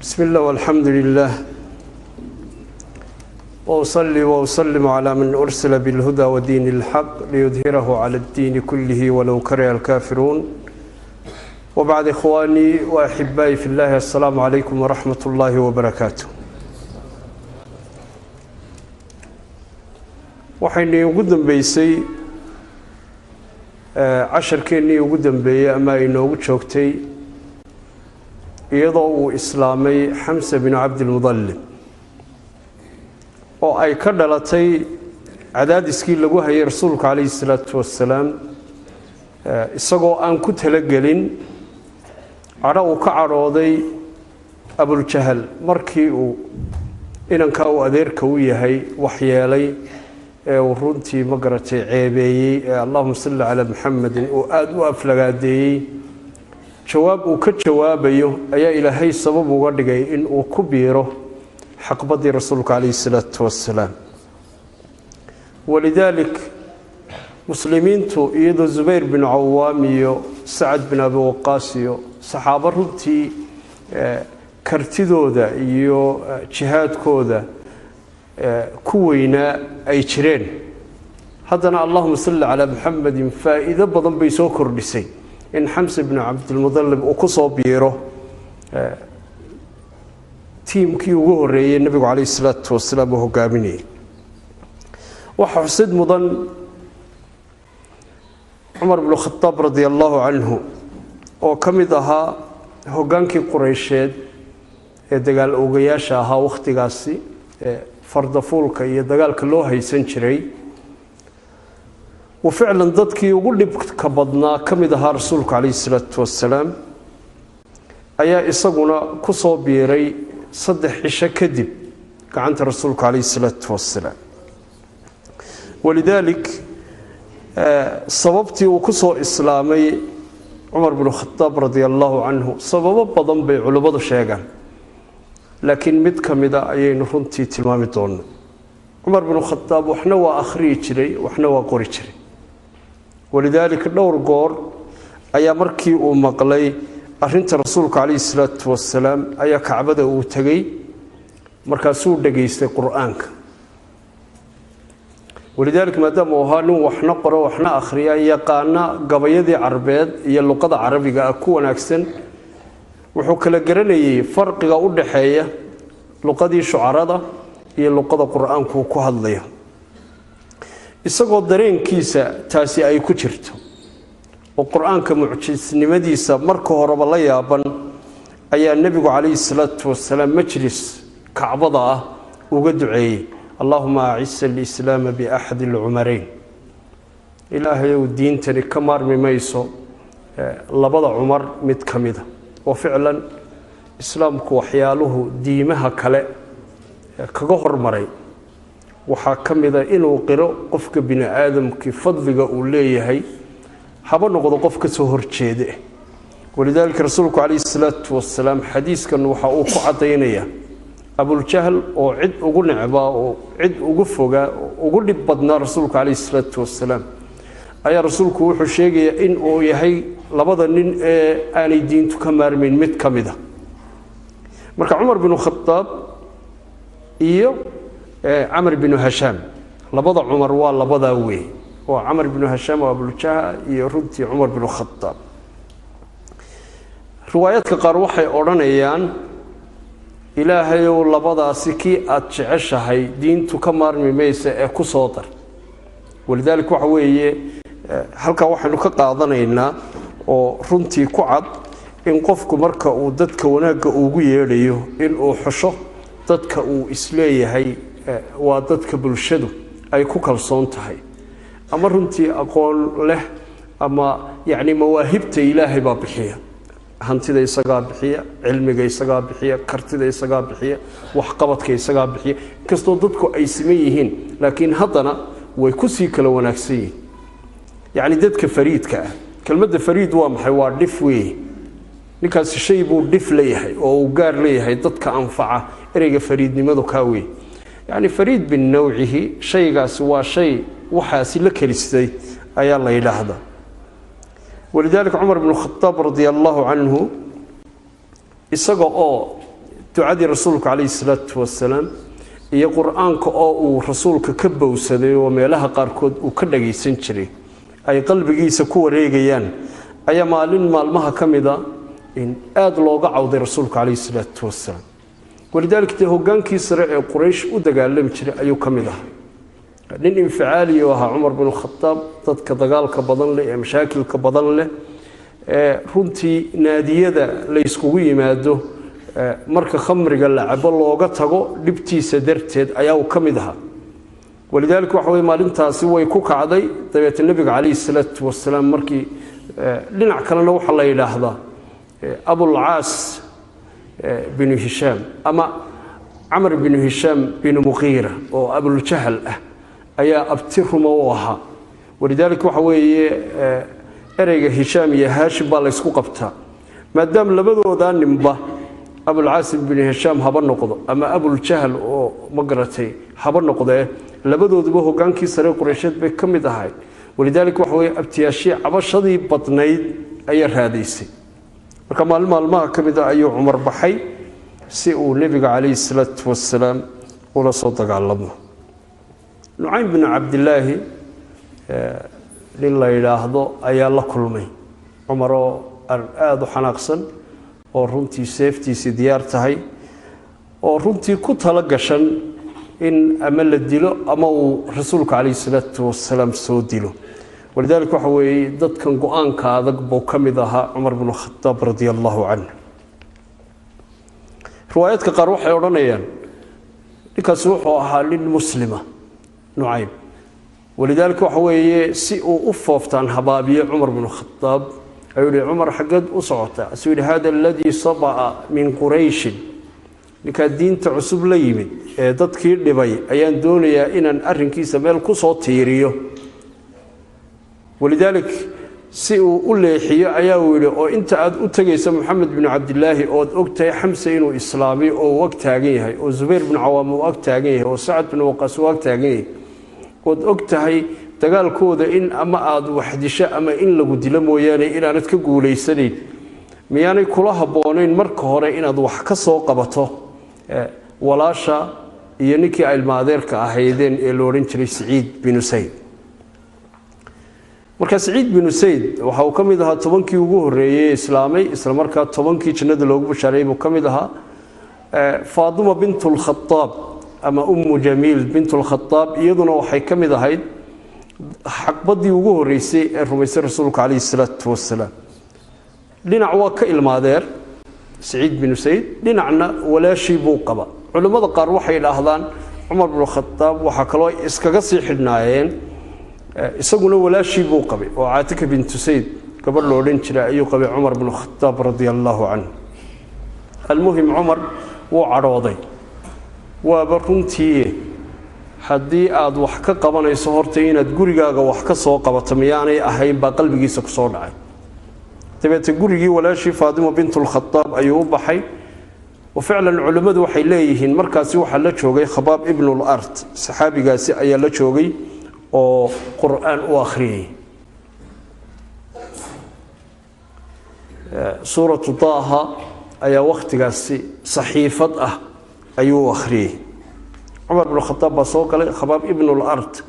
بسم الله والحمد لله، وأصلي وأسلم على من أرسل بالهدى ودين الحق ليظهره على الدين كله ولو كره الكافرون، وبعد، إخواني وأحبائي في الله، السلام عليكم ورحمة الله وبركاته. Waxaynii ugu dambeysay casharkeennii ugu dambeeyey ama ay noogu joogtay iyadoo uu islaamay Xamse binu Cabdilmudalib oo ay ka dhalatay cadaadiskii lagu hayay rasuulka calayhi salaatu wasalaam, isagoo aan ku talagelin cadho uu ka cadhooday Abuljahal markii uu inankaa uu adeerka u yahay waxyeelay ee uu runtii ma garatay ceebeeyey ee allahuma salli calaa Muxamedin uu aada u aflagaadeeyey. Jawaab uu ka jawaabayo ayaa Ilaahay sabab uga dhigay in uu ku biiro xaqbaddii rasuulka calayhi salaatu wasalaam. Walidaalik muslimiintu iyadoo Zubayr bin Cawaam iyo Sacad bin Abi Waqaas iyo saxaabo runtii kartidooda iyo jihaadkooda ku weynaa ay jireen, haddana allahuma salli calaa Muxamedin faa'iido badan bay soo kordhisay in Xamse binu Cabdilmudalib uu ku soo biiro tiimkii ugu horreeyey nebigu calayhi salaatu wasalaam uu hogaaminayay. Waxaa xusid mudan Cumar bnu Khadaab radia allahu canhu oo ka mid ahaa hoggaankii Qureysheed ee dagaal oogayaasha ahaa wakhtigaasi ee fardafuulka iyo dagaalka loo haysan jiray, uu ficlan dadkii ugu dhibka badnaa ka mid ahaa rasuulku calayhi salaatu wasalaam, ayaa isaguna ku soo biiray 3 cisho kadib gacanta rasuulka calayhi salaatu wasalaam. Walidaalik sababtii uu ku soo islaamay Cumar bnu Khadaab radia allahu canhu sababo badan bay culimmadu sheegaan, laakiin mid ka mida ayaynu runtii tilmaami doonaa. Cumar bnu Khadaab waxna waa akhriyi jiray, waxna waa qori jiray. Walidaalika dhowr goor ayaa markii uu maqlay arinta rasuulka calayhi salaatu wasalaam ayaa Kacbada uu tegey, markaasuu dhegaystay Qur-aanka. Walidaalika maadaama uu ahaa nin waxna qoro waxna akhriya, yaqaana gabayadii Carbeed iyo luqada Carabiga ah ku wanaagsan, wuxuu kala garanayay farqiga u dhaxeeya luqadii shucarada iyo luqada Qur-aanku ku hadlayo. Isagoo dareenkiisa taasi ay ku jirto oo Qur-aanka mucjisnimadiisa marka horeba la yaaban, ayaa nebigu calayhi salaatu wasalaam majlis Kacbada ah uga duceeyey: "Allahuma acisa alislaama biaxadi alcumarayn." Ilaahayow, diintani ka maarmi mayso labada Cumar mid ka mida. Oo ficlan islaamku waxyaaluhu diimaha kale kaga hormaray waxaa ka mida inuu qiro qofka bini aadamkii fadliga uu leeyahay, haba noqdo qof ka soo horjeede. Walidaalika rasuulku calayhi salaatu wasalaam xadiiskan waxa uu ku caddaynayaa Abuljahl oo cid ugu necbaa oo cid ugu fogaa oo ugu dhib badnaa rasuulku calayhi salaatu wasalaam, ayaa rasuulku wuxuu sheegayaa in uu yahay labada nin ee aanay diintu ka maarmayn mid ka mid a. Marka Cumar binu Khadaab iyo Camr binu Hashaam, labada Cumar waa labadaa wey, waa Camr binu Hashaam oo Abuljahl iyo runtii Cumar binu Khadaab. Riwaayaadka qaar waxay odhanayaan: "Ilaahayow, labadaasi kii aada jeceshahay diintu ka maarmi maysa ee ku soo dar." Walidaalika waxa weeye halkaa waxaynu ka qaadanaynaa oo runtii ku cad in qofku marka uu dadka wanaagga ugu yeedhayo inuu xusho dadka uu isleeyahay waa dadka bulshadu ay ku kalsoon tahay ama runtii aqoon leh ama yacni mawaahibta Ilaahay baa bixiya. Hantida isagaa bixiya, cilmiga isagaa bixiya, kartida isagaa bixiya, waxqabadka isagaa bixiya. Inkastoo dadku ay siman yihiin, laakiin haddana way kusii kala wanaagsan yihiin. Yacni dadka fariidka ah, kelmadda fariid waa maxay? Waa dhif weeye. Ninkaasi shay buu dhif leeyahay oo uu gaar leeyahay dadka anfaca. Ereyga fariidnimadu kaa wey, yacni fariid binowcihi, shaygaasi waa shay waxaasi la kelistay ayaa la yidhaahdaa. Walidaalika Cumar bnu Khadaab radia allahu canhu isaga oo Ducadii rasuulka calayhi salaatu wasalaam iyo qur-aanka oo uu rasuulka ka bowsaday oo meelaha qaarkood uu ka dhagaysan jiray ay qalbigiisa ku wareegayaan, ayaa maalin maalmaha ka mida in aada looga cawday rasuulka calayhi salaatu wasalaam. Walidaalika dee hogaankii sare ee Quraysh u dagaalami jiray ayuu ka mid ahaa. Nin inficaaliyu ahaa Cumar binu Khadaab, dadka dagaalka badan leh ee mashaakilka badan leh ee runtii naadiyada la yskugu yimaado marka khamriga la cabo looga tago dhibtiisa darteed ayaa uu ka mid ahaa. Walidaalika waxa weye maalintaasi way ku kacday. Dabeetna nebiga calayhi salaatu wasalaam markii dhinac kalena waxaa la yidhaahdaa Abulcaas binu Hishaam ama Camr binu Hishaam binu Muqiira oo Abuljahal ah ayaa abti ruma u ahaa. Walidaalika waxa weeye ereyga Hishaam iyo Haashim baa laysku qabtaa, maadaama labadoodaa ninba Abulcaasim binu Hishaam haba noqdo ama Abuljahal oo ma garatay haba noqdee, labadooduba hogaankii sare Qureysheed bay ka mid ahayd. Walidaalika waxa weye abtiyaashii cabashadii badnayd ayaa raadaysay. Marka maalin maalmaha ka mid a ayuu Cumar baxay si uu nebiga calayhi salaatu wasalaam ula soo dagaalamo. Nucaym binu Cabdilaahi nin la yidhaahdo ayaa la kulmay Cumar oo aada u xanaaqsan oo runtii seeftiisii diyaar tahay oo runtii ku tala gashan in ama la dilo ama uu rasuulka calayhi salaatu wasalaam soo dilo. Walidaalika waxa weeye dadkan go-aanka adag buu ka mid ahaa Cumar binu Khadaab radia allahu canh. Riwaayaadka qaar waxay odhanayaan ninkaasi wuxuu ahaa nin muslima, Nucaym. Walidaalika waxa weeye si uu u fooftaan habaabiye Cumar binu Khadaab ayuu yihi: "Cumar, xaggeed u socotaa?" Asuu yihi: "Hada aladii saba'a min Qurayshin, ninkaa diinta cusub la yimid ee dadkii dhibay ayaan doonayaa inaan arrinkiisa meel ku soo tiiriyo." Walidaalik si uu u leexiyo ayaa uu yidhi: "Oo inta aad u tegaysa Moxamed binu Cabdilaahi ood og tahay Xamse inuu islaamay oo uu ag taagan yahay, oo Zubayr binu Cawaam uu ag taagan yahay, oo Sacad binu Waqaas uu ag taagan yahay, ood og tahay dagaalkooda in ama aada wax disho ama in lagu dilo mooyaane inaanad ka guulaysanayn, miyaanay kula habboonayn marka hore inaad wax ka soo qabato walaasha iyo ninkii ay ilma adeerka ahaydeen ee la odhan jiray Saciid binu Sayd?" Marka Saciid binu Sayd waxa uu ka mid ahaa 10kii ugu horreeyey islaamay, isla markaa 10kii jannada loogu bashaareeyey buu ka mid ahaa. Faaduma bintulkhadaab ama Ummu Jamiil bintulkhadaab iyaduna waxay ka mid ahayd xaqbadii ugu horreysay ee rumaysay rasuulka calayhi salaatu wasalaam. Dhinac waa ka ilmaadeer Saciid binu Sayd, dhinacna walaashii buu qaba. Culimmada qaar waxay idhaahdaan Cumar binu Khadaab waxaa kaloo iskaga sii xidhnaayeen isaguna walaashii buu qabay oo Caatika bintu Sayd gabadh lo odhan jiray ayuu qabay Cumar binu Khadaab radia allaahu canhu. Almuhim, Cumar wuu cadhooday. "Waaba runtii, haddii aad wax ka qabanayso horta inaad gurigaaga wax ka soo qabato miyaanay ahayn?" baa qalbigiisa ku soo dhacay. Dabeete gurigii walaashii Faadimo bintulkhadaab ayuu u baxay. Wa ficlan culimmadu waxay leeyihiin markaasi waxaa la joogay Khabaab ibnul Art, saxaabigaasi ayaa la joogay oo qur-aan u akhriyay suuratu Daaha ayaa wakhtigaasi saxiifad ah ayuu u akhriyey. Cumar binu Khadaab baa soo galay. Khabaab ibnul Art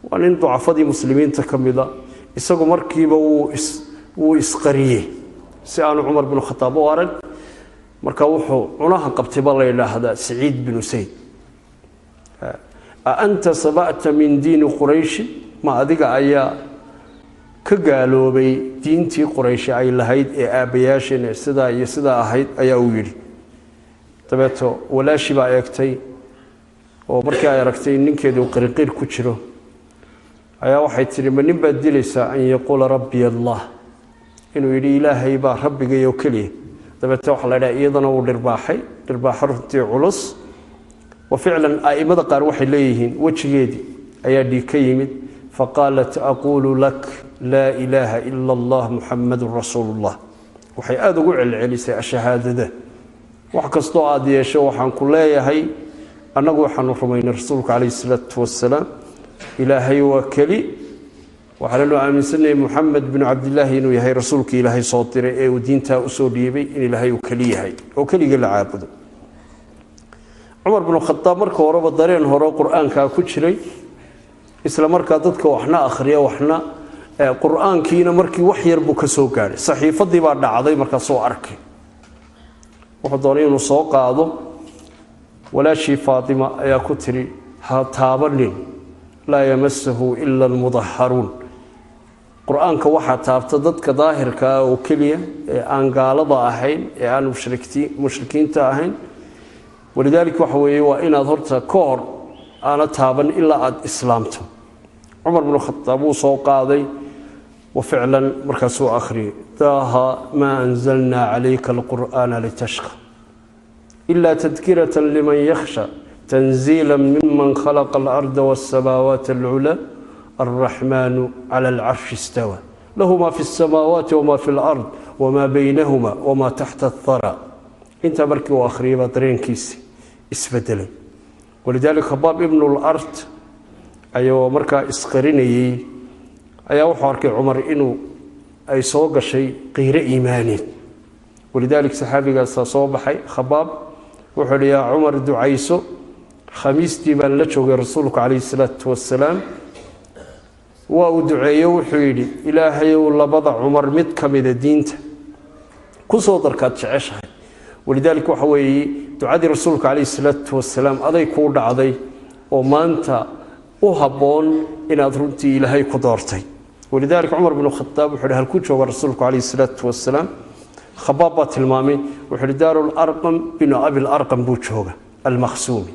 waa nin ducafadii muslimiinta ka mida. Isagu markiiba wuu isqariyey si aanu Cumar binu Khadaab u arag. Marka wuxuu cunaha qabtay baa la yidhaahdaa Saciid binu Sayd. "A anta saba'ta min diini Qurayshi? Ma adiga ayaa ka gaaloobay diintii Qurayshi ay lahayd ee aabbayaasheen sidaa iyo sidaa ahayd?" ayaa uu yidhi. Dabeeto walaashii baa eegtay oo markii ay aragtay in ninkeedu qirqiir ku jiro ayaa waxay tidhi: "Ma nin baad dilaysaa an yaquula rabbiy Allah, inuu yidhi Ilaahay baa rabbigay oo keliya?" Dabeete waxaa la idhaha iyadana wuu dhirbaaxay dhirbaaxo runtii culus. Wa ficlan a'immada qaar waxay leeyihiin wejigeedii ayaa dhiig ka yimid. Faqaalat: "Aquulu lak laa ilaaha ila Allah, Muxamadun rasuulullah." Waxay aada ugu celcelisay ashahaadada. "Wax kastoo aada yeesho, waxaan ku leeyahay annagu waxaanu rumaynay rasuulka calayhi salaatu wasalaam, Ilaahay waa keli, waxaananu aaminsanayay Moxamed binu Cabdilaahi inuu yahay rasuulkii Ilaahay soo diray ee uu diintaa usoo dhiibay, in Ilaahay uu keli yahay oo keligii la caabudo." Cumar binu Khadaab marka horeba dareen hore qur-aankaa ku jiray, isla markaa dadka waxna akhriya waxna qur-aankiina markii wax yar buu ka soo gaadhay. Saxiifadii baa dhacday, markaasuu arkay, wuxuu doonay inuu soo qaado. Walaashii Faatima ayaa ku tiri: "Ha taabanin, laa yamasahu ila almudaharuun." Qur-aanka waxaa taabta dadka daahirka ah oo keliya, ee aan gaalada ahayn, ee aan mushrikiinta ahayn. Walidaalika waxa weeye waa inaad horta ka hor aana taaban ilaa aada islaamto. Cumar binu Khadaab wuu soo qaaday, wa ficlan markaasuu akhriyay: "Taaha maa anzalnaa calayka alqur'aana litashqa ila tadkirata liman yakhsha, tanziila miman khalaqa alarda wasamaawaati alculaa, alraxmaanu cala alcarshi istawa, lahu ma fi اsamaawaati wma fi اlard wma baynahuma wma taxta athara." Intaa markii uu akhriyay baa dareenkiisi isbedelay. Walidaalika Khabaab ibnu lart ayuu markaa isqarinayey ayaa wuxuu arkay Cumar inuu ay soo gashay qiiro iimaaneed. Walidaalika saxaabigaasaa soo baxay. Khabaab wuxuu hi: "Yaa Cumar, ducayso. Khamiistii baan la joogay rasuulku calayhi salaatu wasalaam, waa uu duceeyo. Wuxuu yidhi: 'Ilaahayow, labada Cumar mid ka mida diinta ku soo darkaad jeceshahay.' Walidaalika waxa weeye ducadii rasuulka calayhi salaatu wasalaam aday kuu dhacday, oo maanta u habboon inaad runtii Ilaahay ku doortay." Walidaalika Cumar binu Khadaab wuxuu hi: "Halkuu jooga rasuulku calayhi salaatu wasalaam?" Khabaab baa tilmaamay. Wuxuu hi: "Daarularqam binu Abilarqam buu jooga Almakhsuumi."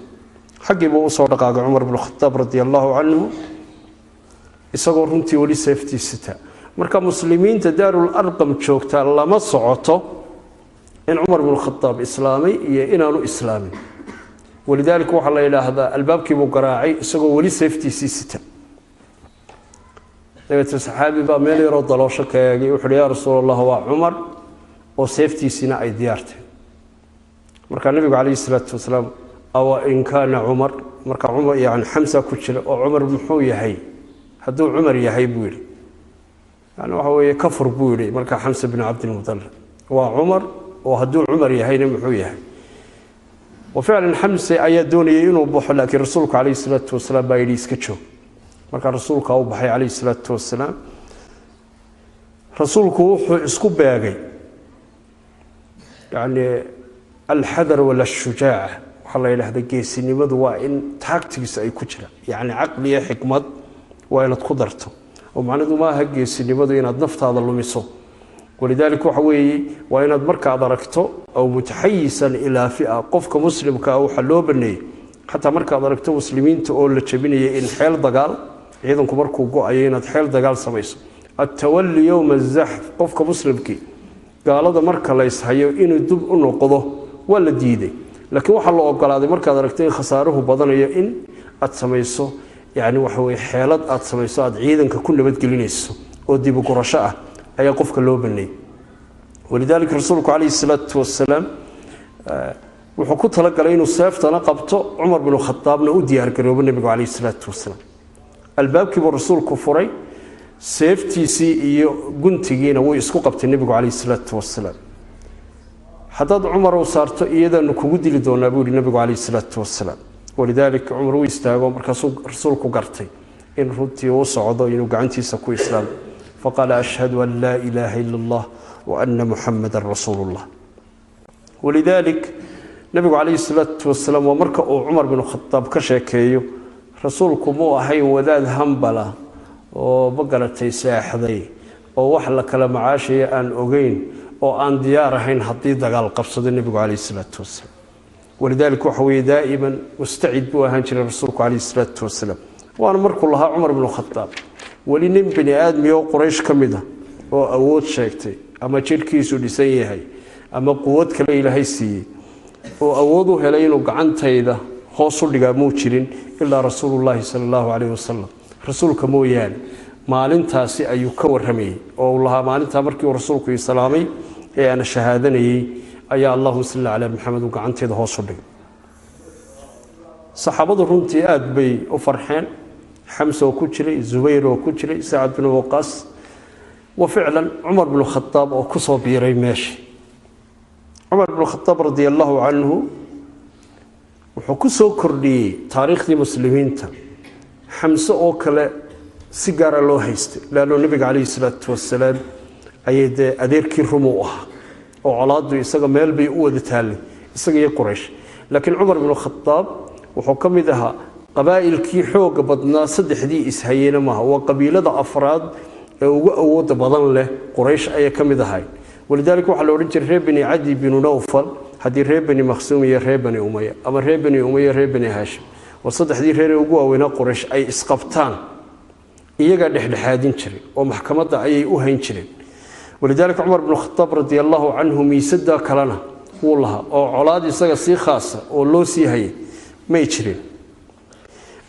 Xaggii buu usoo dhaqaaqay Cumar binu Khadaab radia allahu canhu, isagoo runtii weli seeftiisita. Marka muslimiinta Daarul Arqam joogtaa lama socoto in Cumar binu Khadaab islaamay iyo inaanu islaamin. Walidaalika waxaa la yidhaahdaa albaabkiibuu garaacay isagoo weli seeftiisii sita. Dabeetna saxaabi baa meel yaroo daloosho ka eegay. Wuxuuhi: "Yaa Rasuul Allah, waa Cumar oo seeftiisiina ay diyaartay." Markaa nebigu calayhi salaatu wasalaam: "Awa in kaana Cumar?" Marka Cumar yani Xamsa ku jira oo "Cumar muxuu yahay hadduu Cumar yahay?" buu yidhi. Yani waxa weeye kafur buu yidhi. Markaa Xamsa bin Cabdilmudalib: "Waa Cumar, oo hadduu Cumar yahayna muxuu yahay?" Wa ficlan Xamse ayaa doonayay inuu baxo, laakiin rasuulku calayhi salaatu wasalaam baa yidhi: "Iska joog." Markaa rasuulkaa u baxay calayhi salaatu wasalaam. Rasuulku wuxuu isku beegay yani alxadar wala ashujaaca. Waxaa la yidhahda geesinimadu waa in tactics ay ku jiraan, yacni caqli iyo xikmad waa inaad ku darto, oo macnidu maaha geesinimadu inaad naftaada lumiso. Walidaalika waxa weeye waa inaad markaad aragto aw mutaxayisan ilaa fia, qofka muslimka ah waxaa loo baneeyey xataa markaad aragto muslimiinta oo la jabinaya in xeel dagaal, ciidanku markuu go-ayo, inaad xeel dagaal samayso. Altawali yowma azaxf, qofka muslimkii gaalada marka la ishayo inuu dib u noqdo waa la diiday, laakiin waxaa la ogolaaday markaad aragto in khasaaruhu badanayo in aad samayso, yani waxa weye xeelad aad samayso aad ciidanka ku nabadgelinayso oo dibugurasho ah ayaa qofka loo baneeyey. Walidaalika rasuulku calayhi salaatu wasalaam wuxuu ku talagalay inuu seeftana qabto, Cumar binu Khadaabna u diyaargaroobo. Nebigu calayhi salaatu wasalaam albaabkiibuu rasuulku furay, seeftiisii iyo guntigiina wuu isku qabtay nebigu calayhi salaatu wasalaam. "Haddaad Cumarow saarto, iyadaanu kugu dili doonaa," buu yihi nebigu calayhi salaatu wasalaam. Walidaalika Cumar uu istaago, markaasuu rasuulku gartay in runtii uu socdo inuu gacantiisa ku islaamo. Faqaala: "Ashhadu an laa ilaaha ila allah wa ana muxamadan rasuulu llah." Walidaalik nebigu calayhi salaatu wasalaam waa marka uu Cumar binu Khadaab ka sheekeeyo, rasuulku muu ahayn wadaad hambala oo ma garatay seexday oo wax la kala macaashaya aan ogeyn oo aan diyaar ahayn haddii dagaal qabsado nebigu calayhi salaatu wasalaam. Walidaalika waxa weeye daa'iman mustacid buu ahaan jiray rasuulku calayhi salaatu wasalaam. Waana markuu lahaa Cumar binu Khadaab: "Weli nin bini aadmi oo Quraysh ka mid a oo awood sheegtay ama jidhkiisu dhisan yahay ama quwad kale Ilaahay siiyey oo awood u helay inuu gacantayda hoos u dhigaa muu jirin ilaa Rasuulullaahi sala allahu calayhi wasalam, rasuulka mooyaane." Maalintaasi ayuu ka warramayey oo uu lahaa: "Maalintaa markii uu rasuulku ii salaamay ee aana shahaadanayey ayaa Allahuma salli calaa Maxamed uu gacanteeda hoos u dhigay." Saxaabadu runtii aada bay u farxeen, Xamse oo ku jiray, Zubayr oo ku jiray, Sacad binu Waqaas, wa ficlan Cumar binu Khadaab oo ku soo biiray meeshii. Cumar binu Khadaab radia allahu canhu Wuxuu ku soo kordhiyey taariikhdii muslimiinta Xamse oo kale si gaara loo haystay, leanno nebiga calayhi salaatu wasalaam ayay dee adeerkii rumu u ahaa, oo colaaddu isaga meel bay u wada taallay, isaga iyo Quraysh. Laakiin Cumar binu Khadaab wuxuu ka mid ahaa qabaa'ilkii xooga badnaa, saddexdii ishayena maaha, waa qabiilada afraad ee ugu awooda badan leh Quraysh ayay ka mid ahayd. Walidaalika waxaa la odhan jiray reer Bani Cadi binu Nawfal, haddii reer Bani Makhsuum iyo reer Bani Umaya ama reer Bani Umaya, reer Bani Haashim, oo saddexdii reer ee ugu waaweynaa Quraysh ay isqabtaan, iyagaa dhexdhexaadin jiray oo maxkamadda ayay u hayn jireen. Walidaalika Cumar bnu Khadaab radia allahu canhu miisadaa kalena wuu lahaa, oo colaad isaga sii khaasa oo loo sii hayay may jireen.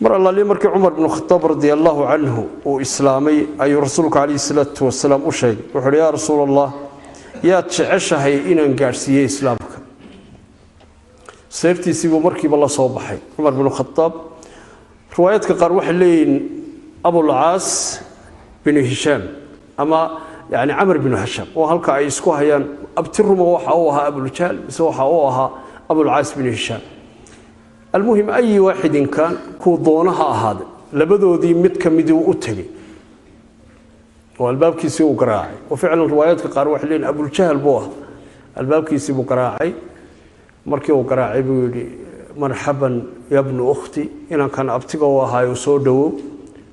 Mar allaaliya markii Cumar bnu Khadaab radia allahu canhu uu islaamay ayuu rasuulku calayhi salaatu wasalaam u sheegay. Wuxu uhi: "Yaa Rasuul Allah, yaad jeceshahay inaan gaadhsiiyey islaamka?" Seeftiisii buu markiiba la soo baxay Cumar bnu Khadaab. Riwaayaadka qaar waxay leeyihiin Abulcaas binu Hishaam ama yani Camar binu Hashaam, oo halka ay isku hayaan abti ruma waxa uu ahaa Abuljahl mise waxa uu ahaa Abulcaas binu Hishaam. Almuhim, ayi waaxidin kaan, kuu doono ha ahaade, labadoodii mid ka midii u tegey oo albaabkiisii uu garaacay. Oo ficlan riwaayaadka qaar waxay leeyihin Abuljahl buu ahaa. Albaabkiisii buu garaacay. Markii uu garaacay buu yidhi: "Marxaban ya bnu ukhti," inankan abtiga u ahaayo soo dhowow.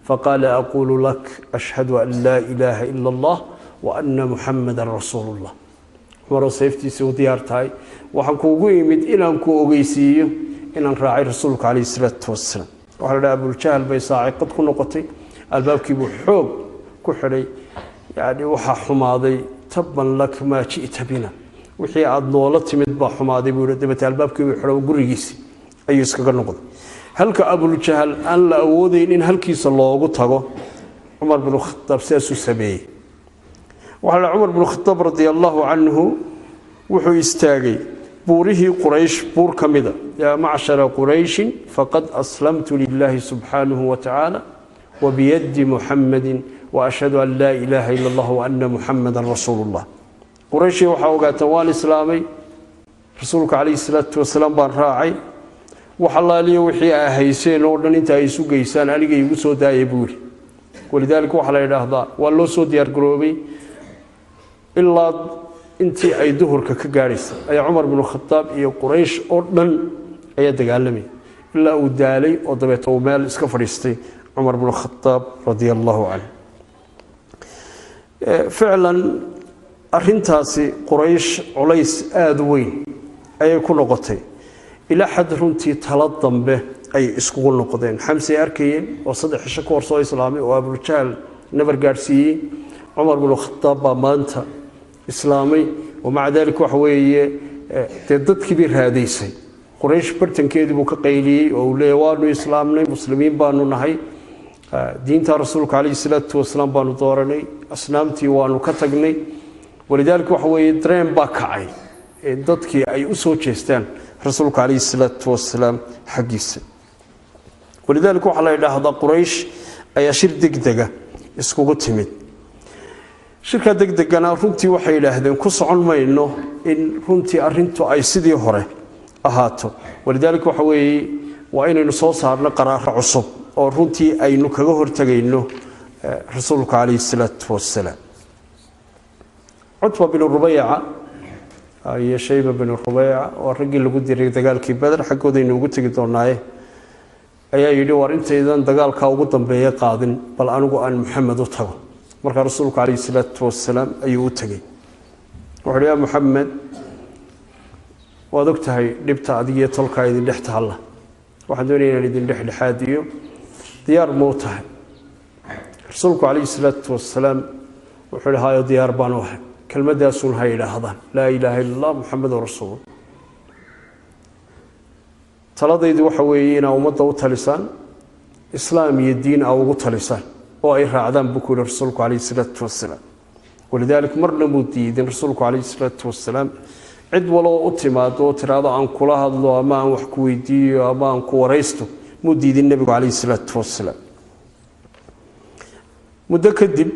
Faqaala: "Aquulu lak ashhadu an laa ilaaha ila Allah wa ana Muxamadan rasuulu llah." Cumaroo sayftiisii u diyaar tahay, waxaan kuugu imid inaan ku ogeysiiyo inaan raacay rasuulka calayhi salaatu wasalaam. Waxaa la dhaha Abuljahl bay saaciqad ku noqotay, albaabkiibuu xoog ku xidhay. Yani waxaa xumaaday, "Tabban lak maa ji'ta bina," wixii aada noola timid baa xumaaday buu yihi. Dabeete albaabkiibuu xidho, gurigiisii ayuu iskaga noqday. Halka Abuljahl aan la awoodeyn in halkiisa loogu tago, Cumar binu Khadaab sidaasuu sameeyey. Waxaa la Cumar binu Khadaab radia allahu canhu wuxuu istaagay buurihii Quraysh buur ka mida: "Yaa macshara Qurayshin, faqad aslamtu lilaahi subxaanahu wa tacaala wabiyadi Muxamadin waashhadu an laa ilaaha ila allah wa ana Muxamadan rasuulu llah." Qurayshii, waxaa ogaataan waan islaamay, rasuulka calayhi salaatu wasalaam baan raacay. Wax allaaliyo wixii aa hayseen oo dhan inta ay isu geysaan aniga igu soo daaya, buu yidhi. Walidaalika waxaa la yidhaahdaa waa loo soo diyaargaroobay. Ilaa intii ay duhurka ka gaadhaysa ayaa Cumar binu Khadaab iyo Quraysh oo dhan ayaa dagaalamay, ilaa uu daalay oo dabeeta uu meel iska fadhiistay Cumar binu Khadaab radia allahu canhu. Ficlan arintaasi Quraysh culays aada u weyn ayay ku noqotay, ilaa xad runtii talo dambe ay iskugu noqdeen. Xamsey arkayeen oo 3 cisho ka hor soo islaamay oo Abuljahl nabar gaadhsiiyey. Cumar binu Khadaab baa maanta islaamay, wamaca dalik waxa weeye dee dadkii bay raadaysay. Quraysh bartankeedii buu ka qayliyey oo uu leeyahy: "Waanu islaamnay, muslimiin baanu nahay, diinta rasuulka calayhi salaatu wasalaam baanu dooranay, asnaamtii waanu ka tagnay." Walidaalika waxa weeye dareen baa kacay dadkii ay u soo jeestaan rasuulka calayhi salaatu wasalaam xaggiisa. Walidaalika waxaa la yidhaahdaa Quraysh ayaa shir degdega iskugu timid. Shirkaa degdegana runtii waxay yidhaahdeen ku socon mayno in runtii arrintu ay sidii hore ahaato. Walidaalika waxa weeye waa inaynu soo saarno qaraaro cusub oo runtii aynu kaga hortegayno rasuulka calayhi salaatu wasalaam. Cutba binu Rubayca iyo Shayba binu Rubayca, oo raggii lagu diray dagaalkii Beder, xaggoodaynu ugu tegi doonaaye, ayaa yidhi: "War intaydan dagaalkaa ugu dambeeya qaadin, bal anigu aan Maxamed u tago." Markaa rasuulku calayhi salaatu wasalaam ayuu u tegey. Wuxu uhi: "Yaa Muxamed, waad og tahay dhibta adigiyo tolkaa idin dhex taalla. Waxaan doonaya inaan idin dhexdhexaadiyo, diyaar muu tahay?" Rasuulku calayhi salaatu wasalaam wuxuu ihi: "Hayo, diyaar baan u ahay. Kelmadaasun ha yidhaahdaan, laa ilaaha illa allah, Muxamedun rasuul. Taladaydu waxa weeye inaa ummadda u talisaan, islaam iyo diin a ugu talisaan oo ay raacdaan," buu ku yihi rasuulku calayhi salaatu wasalaam. Walidaalika marna muu diidin rasuulku calayhi salaatu wasalaam cid waloo u timaado oo tiraahdo aan kula hadlo ama aan wax ku weydiiyo ama aan ku waraysto. Muu diidin nebigu calayhi salaatu wasalaam. Muddo kadib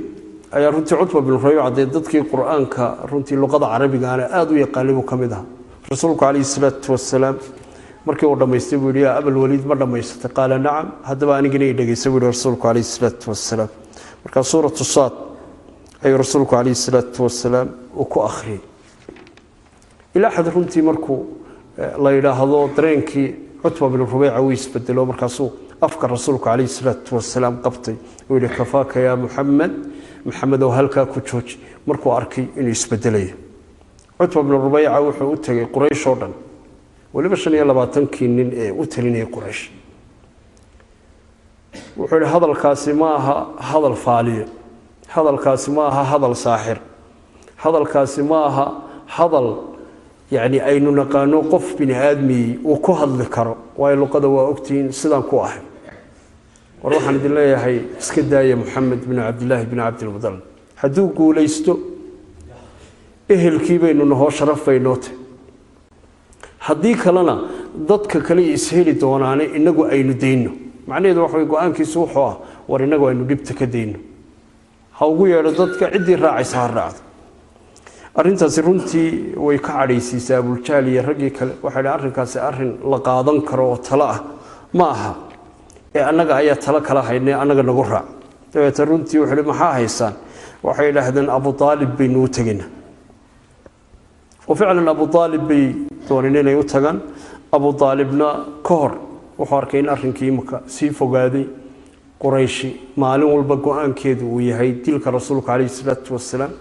ayaa runtii Cutba bin Rabiic, dee dadkii Qur-aanka runtii luqada carabigaana aada u yaqaanay buu ka mid ahaa, rasuulku calayhi salaatu wasalaam Markii uu dhammaystay buu yidhi, yaa Abalwaliid, ma dhammaysatay? Qaala nacam. Haddaba anigina i dhegeysa, buu yihi rasuulku calayhi salaatu wasalaam. Markaa Suuratu Saad ayuu rasuulku calayhi salaatu wasalaam uu ku akhriyey ilaa xad runtii markuu la yidhaahdo dareenkii Cutba bin Rubeyca uu isbedelo. Markaasuu afka rasuulku calayhi salaatu wasalaam qabtay, uu yihi, kafaaka yaa Muxamed, Maxamedow, halkaa ku jooji, markuu arkay inuu isbedelayo. Cutba bnu Rubeyca wuxuu u tegay Quraysh oo dhan, weliba 25-kii nin ee u talinayay Quraysh. Wuxuu yihi, hadalkaasi ma aha hadal faaliyo, hadalkaasi ma aha hadal saaxir, hadalkaasi ma aha hadal yacni aynu naqaano qof bini aadmiyey uu ku hadli karo, waayo luqada waa ogtihiin sidaan ku ahay. War waxaan idin leeyahay, iska daaya Moxamed bin Cabdillaahi bin Cabdilmudalib. Hadduu guulaysto, ehelkii baynu nahoo, sharaf bay noo tahy. Haddii kalena dadka kale isheli doonaane, inagu aynu dayno. Macnaheedu waxa way go-aankiisu wuxuu ah, war inagu aynu dhibta ka dayno, ha ugu yeedho dadka, ciddii raacaysa ha raacdo. Arrintaasi runtii way ka cadhaysiisay Abuljahl iyo raggii kale. Waxay dhi, arrinkaasi arrin la qaadan karo oo talo ah ma aha, ee annaga ayaa talo kala haynay, annaga nagu raac. Dabeeta runtii wuxuu hi, maxaa haysaan? Waxay idhaahdeen, Abu Aalib baynu u tegaynaa. Oo ficlan Abu Aalib bay dooneen inay u tagaan. Abu Aalibna ka hor wuxuu arkay in arrinkii imika sii fogaaday, Qurayshi maalin walba go-aankeedu uu yahay dilka rasuulka calayhi salaatu wasalaam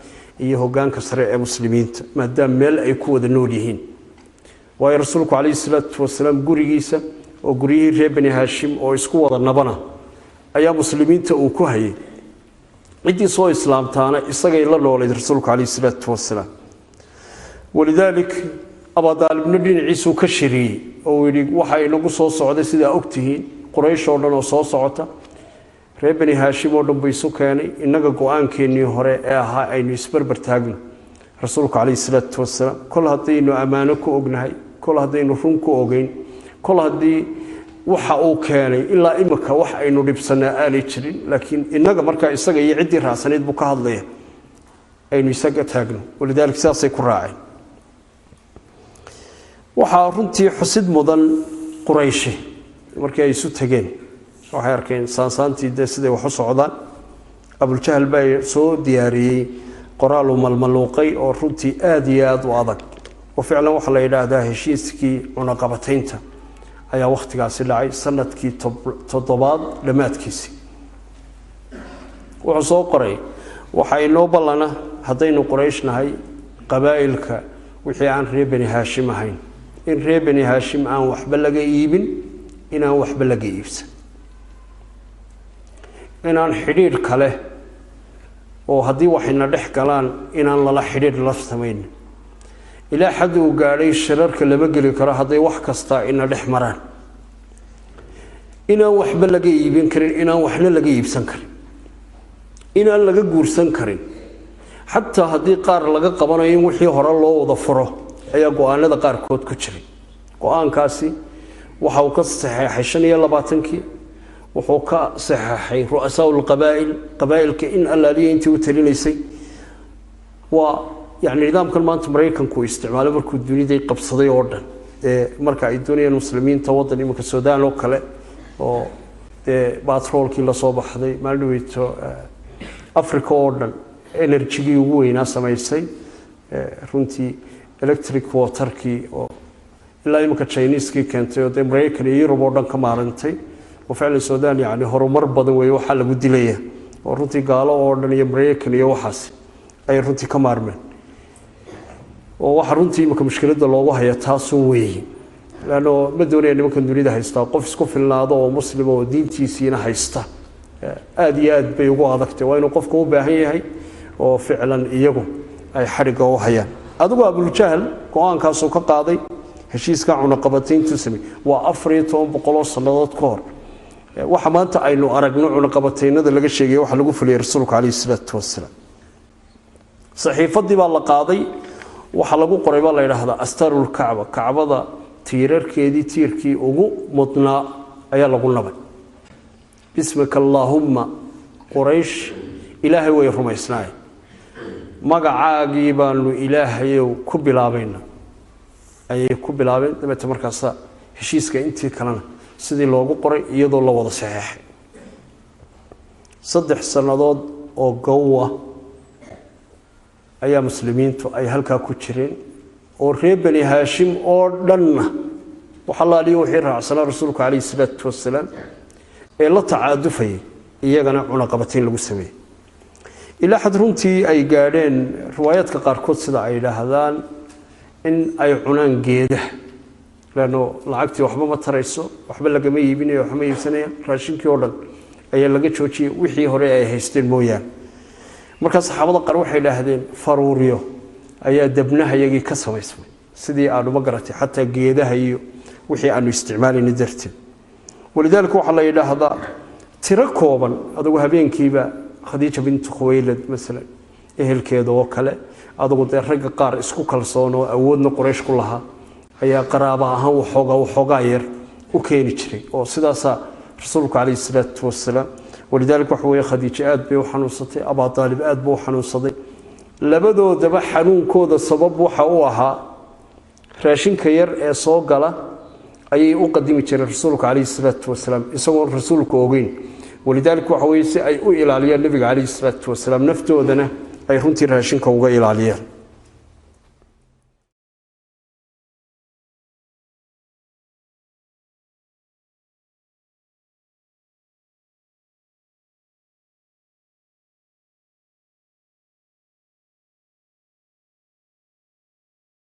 iyo hogaanka sare ee muslimiinta, maadaama meel ay ku wada nool yihiin. Waayo rasuulku calayhi salaatu wasalaam gurigiisa oo guryihii reer Bani Haashim oo isku wada nabana ayaa muslimiinta uu ku hayay, ciddii soo islaamtaana isagay la noolayd rasuulku calayhi salaatu wasalaam. Walidaalik Abadaalibna dhinaciisuu ka shiriyey oo uu yidhi, waxa inagu soo socday sidaa ogtihiin Quraysh oo dhan oo soo socota, reer Bani Haashim oo dhan buu isu keenay. Innaga go-aankeennii hore ee ahaa aynu isbarbar taagno rasuulku calayhi salaatu wasalaam, kol haddaynu ammaano ku ognahay, kol haddaynu run ku ogeyn, kol haddii waxa uu keenay ilaa imika wax aynu dhibsanaa aanay jirin, laakiin innaga markaa isaga iyo ciddii raacsanayd buu ka hadlaya, aynu isaga taagno. Walidaalik sidaasay ku raaceen. Waxaa runtii xusid mudan, Qurayshi markii ay isu tegeen waxay arkeen saansaantii dee siday wax u socdaan. Abuljahl baa soo diyaariyey qoraal uu malmaluuqay oo runtii aada iyo aada u adag, oo ficlan waxaa la yidhaahdaa heshiiskii cunaqabataynta ayaa wakhtigaasi dhacay, sanadkii 7aad dhammaadkiisii. Wuxuu soo qoray, waxaa inoo ballana haddaynu Quraysh nahay, qabaa'ilka wixii aan reer Bani Haashim ahayn, in reer Bani Haashim aan waxba laga iibin, inaan waxba laga iibsan, inaan xidhiidh kale oo haddii waxayna dhex galaan inaan lala xidhiidh la samayn, ilaa xad uu gaadhay shirarka lama geli karo hadday wax kasta ina dhex maraan, inaan waxba laga iibin karin, inaan waxna laga iibsan karin, inaan laga guursan karin, xataa haddii qaar laga qabanayo in wixii hore loo wada furo ayaa go-aanada qaarkood ku jiray. Go-aankaasi waxa uu ka saxeexay 25-kii, wuxuu ka saxeexay ru'asaa lqabaa'il, qabaa'ilka in allaaliya intii u talinaysay. Waa yani nidaamkan maanta Maraykanku isticmaalay markuu duniday qabsaday oo dhan, ee marka ay doonayaan muslimiinta waddan iminka Suudaan oo kale oo dee batroolkii lasoo baxday maalin dhaweyto, Africa oo dhan energygii ugu weynaa samaysay, runtii electric waterkii oo ilaa iminka Chineeskii keentay oo dee Maraykan iyo Yurub oo dhan ka maarantay. Oo ficlan Suudaan yani horumar badan weeye waxaa lagu dilaya, oo runtii gaalo oo dhan iyo Maraykan iyo waxaas ay runtii ka maarmeen. Oo waxa runtii iminka mushkiladda loogu haya taasun weeye, leanno ma doonaya nimankan dunida haystaa qof isku filnaado oo muslima oo diintiisiina haysta. Aada iyo aad bay ugu adagtay, waa inuu qofka u baahan yahay oo ficlan iyagu ay xadhigga u hayaan. Adigu Abuljahl go-aankaasuu ka qaaday, heshiiska cunaqabatayntuu samey waa 1400 sannadood ka hor. Waxa maanta aynu aragno cunaqabataynada laga sheegaya waxa lagu fuliyey rasuulku calayhi salaatu wasalaam. Saxiifadii baa la qaaday, waxaa lagu qoray baa la yidhaahdaa astaarulkacba, kacbada tiirarkeedii tiirkii ugu mudnaa ayaa lagu nabay. Bismika allaahumma, Quraysh Ilaahay way rumaysnaayeen, magacaagii baanu Ilaahayow ku bilaabayna ayay ku bilaabeen. Dabeete markaasa Heshiiska intii kalena sidii loogu qoray iyadoo la wada saxeexay. 3 sannadood oo gowa ayaa muslimiintu ay halkaa ku jireen, oo reer Bani Haashim oo dhanna waxalaaliyo wixii raacsanaa rasuulku calayhi salaatu wasalaam ee la tacaadufayay iyagana cunaqabatayn lagu sameeyey, ilaa xad runtii ay gaadheen riwaayaadka qaarkood sida ay yidhaahdaan in ay cunaan geedaha, leanno lacagtii waxba ma tarayso, waxba lagama iibinayo, waxba ma iibsanayaan, raashinkii oo dhan ayaa laga joojiyey wixii hore ay haysteen mooyaane. Markaa saxaabada qaar waxay idhaahdeen faruuryo ayaa dabnahayagii ka samaysmay sidii aanu ma garatay xataa geedaha iyo wixii aanu isticmaalayna darteed. Walidaalika waxaa la yidhaahdaa tiro kooban adugu habeenkiiba Khadiija bintu Khuwaylad masalan, ehelkeeda oo kale, adugu dee ragga qaar isku kalsoon oo awoodna Quraysh ku lahaa ayaa qaraaba ahaan waxoogaa yar u keeni jiray, oo sidaasaa rasuulku calayhi salaatu wasalaam. Walidaalika waxa weeye Khadiijo aad bay u xanuunsatay, Abaa Aalib aad buu u xanuunsaday. Labadoodaba xanuunkooda sabab waxa u ahaa raashinka yar ee soo gala ayay u qadimi jireen rasuulku calayhi salaatu wasalaam isagoon rasuulku ogeyn. Walidaalika waxa weye si ay u ilaaliyaan nebiga calayhi salaatu wasalaam naftoodana ay runtii raashinka uga ilaaliyaan.